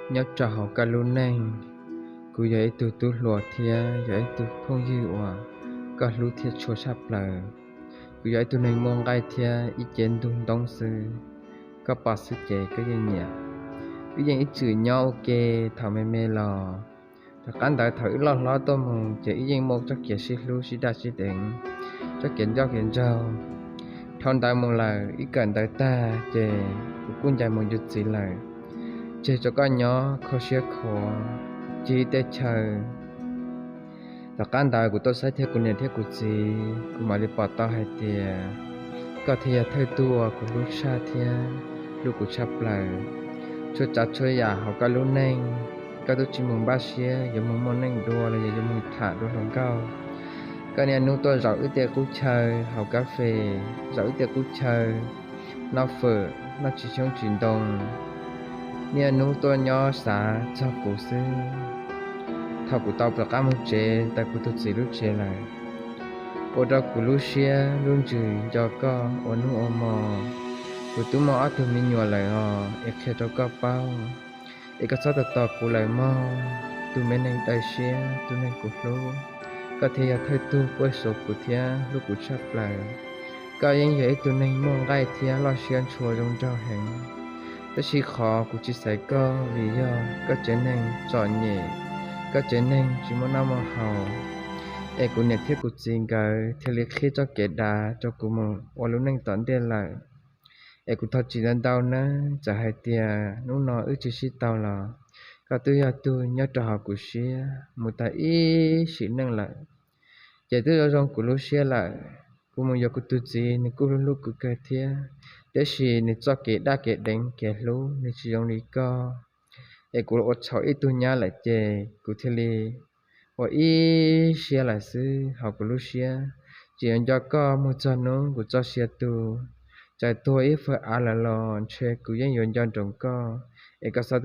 Nyob rau hauv koj lub neej, kuv yog ib tug tub hluas thiab yog ib tug phooj ywg uas koj hlub thiab tshua tshaj plaws. Kuv yog ib tug neeg muaj nqaij thiab ib ce ntug ntoo xwb, koj pom xwb ces koj yeej nyiam. Wb yeej ib txwm nyob ua ke thaum me me los. Tom qab ntawd thaum wb loj hlob tuaj mus ces wb yeej muaj txoj kev sib hlub sib daj sib deev, txoj kev ncoj kev nraug. Dhau ntawd mus lawm, wb kawm ntawv tag ces kuv kuj ncaim mus yuav txiv lawm, tseg rau koj nyob kho siab khuav, cig tej chaw. Tom qab ntawd kuv tuaj saib thiab kuv niam thiab kuv txiv, kuv mam li pom tau hais tias koj thiaj yog thawj tug uas kuv hlub tshaj thiab hlub kuv tshaj plaws. Txhua tsav txhua yam hauv koj lub neej, koj twb tsis mus npaj siab yuav mus muaj neej dua los yog yuav mus tham dua hluas nkauj. Koj niaj hnub tuaj zaum wb tej qub chaw haus kab fes, zaum wb tej qub chaw noj fawm noj tsis xyoob tsis ntoo, niaj hnub tuaj nyob xav txog kuv xwb. Thaum kuv tau rov qab mus tsev ntawm kuv tus txiv lub tsev lawm, ua rau kuv lub siab lub ntsws nco koj ua hnub ua hmo. Kuv twb muaj ob tug me nyuam lawm os, es qhia rau koj paub, es koj txhob tos tos kuv lawm mog, tus me neeg dawb siab, tus neeg kuv hlub. Koj thiaj yog thawj tug kuj xav kuv thiab hlub kuv tshaj plaws. Koj yeej yog ib tug neeg muaj nqaij thiab loj siab ntshua zoo nraug heev, tab sis qhov kuv tsis xaiv koj vim yog koj tsev neeg txom nyem, koj tsev neeg tsis muaj noj muaj haus, es kuv niam thiab kuv txiv nkawd thiaj li qhib txoj kev dav rau kuv mus ua lub neej tom ntej lawm. Es kuv thov txim ntau ntau nawb, txawm hais tias hnub no wb tsis sib tau los koj twb yog tug nyob rau hauv kuv siab mus tag ib sim neej lawm. Ces twb zoo zoo kuv lub siab lawm. Kuv mus yuav kuv tus txiv, nws kuj hlub hlub kuv kawg thiab, tiam sis nws txoj kev daj kev deev kev hlub nws tsis zoo li koj. Es kuv ua txhaum ib tug nyab lawm ces kuv thiaj li ua ib siab lawm xwb hauv kuv lub siab. Tseem yuav nco koj mus txog hnub kuv txoj sia tu. Txawm tuag ib fawm av lawm los ntshe kuv yeej yuav nco ntsoov koj. Es koj txhob